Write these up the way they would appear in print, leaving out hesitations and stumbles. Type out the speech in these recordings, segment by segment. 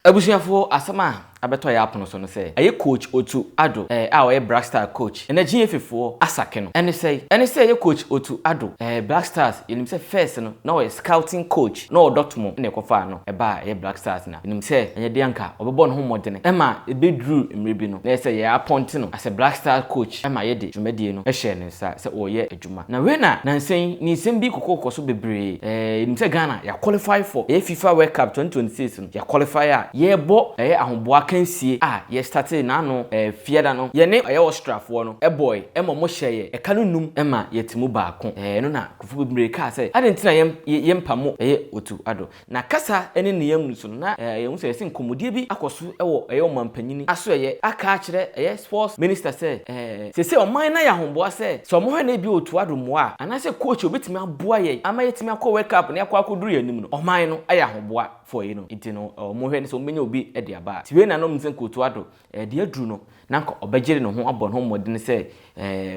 Abusuafoɔ, asɛm a abɛtɔ yɛ apono so no sɛ ɛyɛ Coach Otto Addo a ɔyɛ Black Star coach ɛna GFA foɔ asack no. Ɛne sɛ ɛyɛ Coach Otto Addo, Black Stars, yɛnim sɛ first no na ɔyɛ scouting coach na ɔwɔ Dortmund, ɛna ɛkɔfaa no ɛbaa ɛyɛ Black Stars. Na yɛnim sɛ ɛnyɛ deɛ anka ɔbɛbɔ ne ho mmɔdene ɛma ɛbɛduru mmerɛ bi no na ɛsɛ yɛ appoint no as a Black Stars coach, ɛma yɛde dwumadie no ɛhyɛ ne nsa sɛ ɔreyɛ adwuma. Na wei na nansɛn ne nsɛm bi kɔkɔkɔ so bebree. Yɛnim sɛ Ghana yɛ qualify for ɛyɛ FIFA World Cup 2026 no. Yɛ qualify a yɛrebɔ ɛyɛ ahoboa kansie a yɛ start n'ano fiada no, yɛne ɛyɛ Austriafoɔ no ɛbɔe, ɛma ɔmo hyɛ yɛ ɛka no num, ɛma yɛte mu baako. Ɛno na nkurɔfoɔ bebree kaa sɛ adi nti na yɛn yɛmpa ɛyɛ Otto Addo. Na kasa ɛne ne yam so no na yɛn sɛ yɛsɛ nkɔmmɔdie bi akɔ so ɛwɔ ɛyɛ ɔmampanyini aso ɛyɛ aka akyerɛ ɛyɛ sports minister sɛ sese ɔman na yɛ ahoboa sɛ ɔmo hwɛ na ebi Otto Addo mmoa a anaasɛ coach obetumi aboa yɛn ama yɛtumi akɔ World Cup na yɛakɔ akɔduru yɛn anim no, ɔman no ayɛ ahoboa for yi no. Nti no ɔmo hwɛ ne sɛ ɔmo bɛnya obi ɛde aba tiwei na nom sɛ Otto Addo deɛ aduru no na nka ɔbɛgyere ne ho abɔ ne ho mmɔden sɛ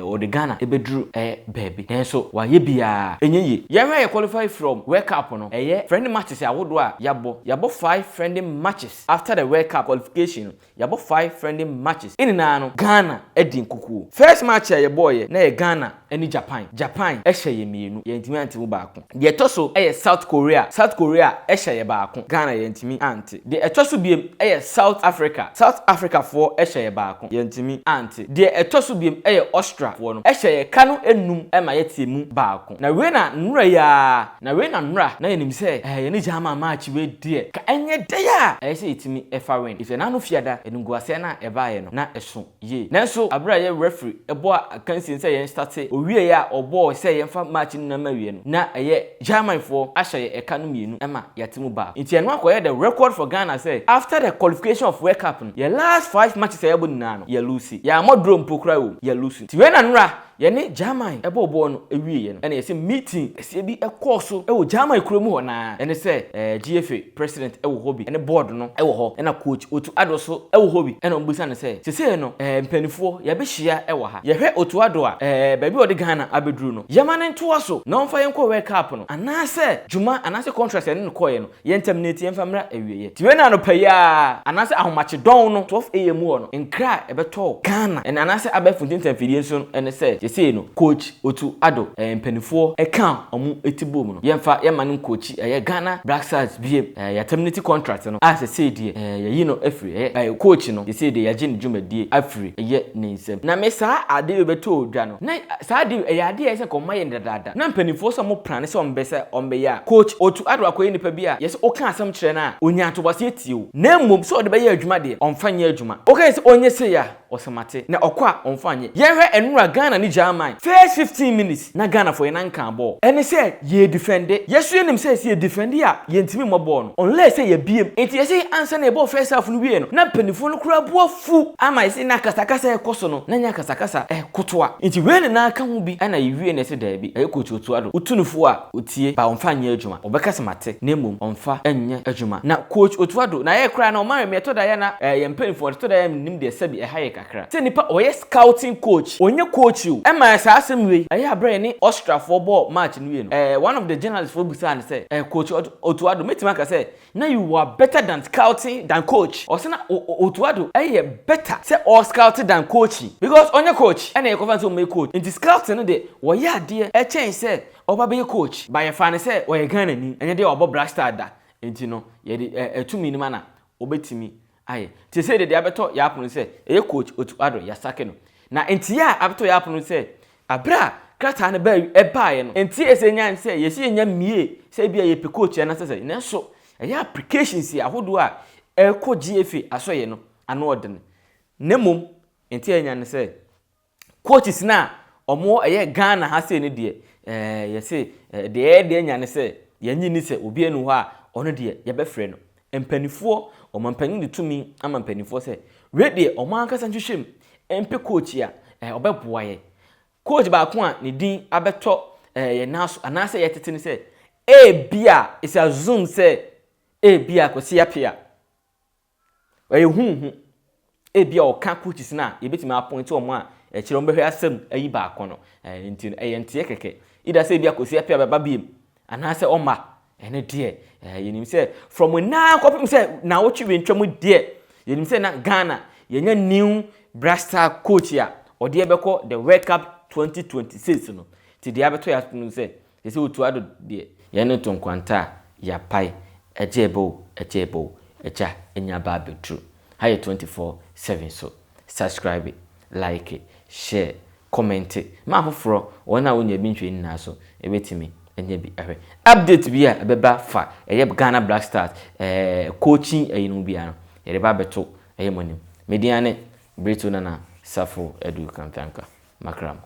ɔde Ghana ɛbɛduru baabi, nanso wayɛ biara ɛnyɛ yie. Yɛhwɛ yɛ qualify from World Cup no, ɛyɛ friendly matches ahodoɔ a yɛabɔ five friendly matches after the World Cup qualification. Yɛabɔ five friendly matches, ɛnyinaa no Ghana ɛdi nkukuo. First match a yɛbɔɔyɛ na yɛ Ghana ɛne Japan. Japan ɛhyɛ yɛ mmienu, yɛntumi ante mu baako. Deɛ ɛtɔ so ɛyɛ South Korea. South Korea ɛhyɛ yɛ baako, Ghana yɛntumi ante. Deɛ ɛtɔ so biem ɛyɛ South Africa. South Africa foɔ ɛhyɛ yɛ baako, yɛntumi ante. Deɛ ɛtɔ so biem ɛyɛ Austria foɔ no, ɛhyɛ yɛ ka no enum, ɛma yɛte mu baako. Na wei na nnura yaa na wei na nnura na yɛnim sɛ yɛne German match wei deɛ ka ɛnyɛ dɛ a ɛyɛ sɛ yɛtumi ɛfa win efisɛ n'ano fiada ɛnunguaseɛ na ɛbaeɛ no na ɛso yie. Nanso abere a yɛ referee ɛbɔ akansie sɛ yɛn start owie a ɔbɔɔ sɛ yɛmfa match no nam awie no, na ɛyɛ Germanfoɔ ahyɛ yɛ ɛka no mmienu, ɛma yɛate mu baako. Nti ɛno akɔyɛ the record for Ghana sɛ after the qualification of World Cup no, yɛ last five matches a yɛbɔ nyinaa no, yɛ lose. Yɛamɔ draw mpo koraa wɔ yɛ lose. Nti wei na nnora yɛne German ɛbɔ bɔɔl no awieɛ no, ɛna yɛsɛ meeting kɛseɛ bi ɛkɔɔ so ɛwɔ German kurom hɔ. Naa ɛne sɛ GFA president ɛwɔ hɔ bi, ɛne board no ɛwɔ hɔ, ɛna Coach Otto Addo so ɛwɔ hɔ bi. Ɛna ɔmbisa no sɛ sesei no mpanimfoɔ yɛbɛhyia ɛwɔ ha, yɛhwɛ Otto Addo a baabi a ɔde Ghana abɛduru no, yɛma ne ntoa so na ɔmfa yɛnkɔ World Cup no, anaasɛ dwuma anaasɛ contract yɛne no kɔɔɛ no, yɛn terminate, yɛmfa mmra awieɛ. Nti wei na anɔpa yi a anaasɛ ahomakye dɔn no 12 a.m. hɔ no, nkra a ɛbɛtɔɔ Ghana ɛna anaasɛ abɛɛfo ntentanfidie nso no ɛne sɛ sesei no Coach Otto Addo, mpanimfoɔ ɛka ɔmo eti bom no, yɛmfa yɛma no nkɔkyi ɛyɛ Ghana Black Stars biem, yɛ terminate contract no a sesei deɛ yɛyi no afiri ɛyɛ coach no. Sesei deɛ yɛagye ne dwumadie afiri ɛyɛ ne nsam. Na me saa adeɛ yi bɛtɔ odwa no, na saa adeɛ ɛyɛ adeɛ a ɛsɛ kɔma yɛn dadaada na mpanimfoɔ sɛ ɔmo plan sɛ ɔmo bɛ sɛ ɔmo bɛyɛ a Coach Otto Addo akɔyɛ nipa bi a yɛsɛ ɔka asɛm kyerɛ no a onya atobaseɛ tie o, na mmom sɛ ɔde bɛyɛ adwuma deɛ, ɔmfa nyɛ adwuma. Ɔka sɛ ɔnyɛ sei a ɔsɛmate na ɔkɔ a ɔmfa nyɛ. Yɛhwɛ ɛnura Ghana ne German, first 15 minutes na Ghana fo yɛn nanka bɔɔl, ɛne sɛ yɛ defend. Yɛso yɛnim sɛ yɛ defend a, yɛntumi mmɔ bɔɔl no unless sɛ yɛbiem. Nti yɛsɛ ansa na yɛbɔɔ first half no wie no, na mpanimfoɔ no koraa bu afu ama yɛsɛ na kasakasa ɛkɔ so no na nyɛ kasakasa ɛkotoa. Nti wei nyinaa ka ho bi ɛna yɛwie na ɛsɛ daabi, ɛyɛ Coach Otto Addo, wotu no fo a otie ba, ɔmfa nyɛ adwuma. Ɔbɛka sɛ mate, na mmom ɔmfa nyɛ adwuma. Na Coach Otto Addo na yɛ koraa na ɔma yɛ ɛtɔ da yɛ na ɛyɛ mpanimfoɔ ɛtɔ da yɛ nim deɛ sɛbi ɛha yɛ kakra sɛ nipa ɔyɛ scouting coach, ɔnyɛ coach o. Ɛma saa asɛm wei ɛyɛ abrɛ ne Austriafoɔ bɔɔ match no wie no, one of the journalists foɔ busaa ne sɛ Coach Otto Addo, mɛtumi aka sɛ na you are better than scouting than coach? Ɔsɛ na Otto Addo ɛyɛ better sɛ ɔ scouting than coaching because ɔnyɛ coach, ɛna yɛkɔfa sɛ ɔmɛ coach. Nti scouting no de wɔyɛ adeɛ ɛkyɛn sɛ ɔba bɛyɛ coach ba. Yɛfa ne sɛ ɔyɛ Ghana ni, ɛnyɛ deɛ ɔbɔ Black Star da, nti no yɛde ɛtumi no ma na ɔbɛtumi ayɛ. Te sɛ deɛ abɛtɔ yɛ apono sɛ ɛyɛ Coach Otto Addo, yɛasack no. Na nti a abɛtɔ yɛ apono sɛ abere a krataa no baa ɛbaeɛ no, nti ɛsɛ nya sɛ yɛsi yɛnya mmie sɛ ebi a yɛpɛ coach ɛna sɛ nanso ɛyɛ applications ahodoɔ a ɛrekɔ GFA asɔyɛ no ano ɔden. Na mmom nti ɛnya ne sɛ coaches na ɔmo ɛyɛ Ghana ha sei no deɛ, yɛsɛ deɛ ɛyɛ deɛ nya ne sɛ yɛnyi ni sɛ obi anu hɔ a ɔno deɛ yɛbɛfrɛ no. Mpanimfoɔ, ɔmo mpanyin de tumi ama mpanimfoɔ sɛ wei deɛ ɔmo ankasa nhwehwɛ mu mpɛ coach a ɔbɛboa yɛ. Coach baako a ne din abɛtɔ yɛn nan so anaasɛ yɛtete ne sɛ ebi a it's assume sɛ ebi a Kwasi Appiah ɔyɛ huhu, ebi a ɔka coaches na yɛbɛtumi appoint wɔn a ɛkyerɛ wɔn bɛhwɛ asɛm ayi baako no. Nti no ɛyɛ nteɛ kɛkɛ ida sɛ ebi a Kwasi Appiah bɛba biem anaasɛ ɔma. Ɛno deɛ, yɛnim sɛ from naa kɔpem sɛ naawɔtwe wei ntwa mu deɛ, yɛnim sɛ na Ghana yɛnya new Black Star coach a ɔde ɛbɛkɔ the World Cup 2026 no. Nti deɛ abɛtɔ yɛ aso no sɛ sɛ Otto Addo deɛ, yɛne to nkwanta a yɛapae ɛgye ɛbɛ o, ɛgye ɛbɛ o, ɛgya ɛnya ba abɛduru ha. Yɛ 24/7 so subscribe, like, share, comment ma afoforɔ. Wɔn a wɔnya bi nhwɛ nyinaa so ɛbɛtumi ɛnya bi ahwɛ. Update bi a ɛbɛba fa ɛyɛ Ghana Black Stars coaching ɛyi no biara no, yɛde ba abɛto ɛyɛ mo anim. Media ne Brito Nana Safo Edu Kantanka Makram.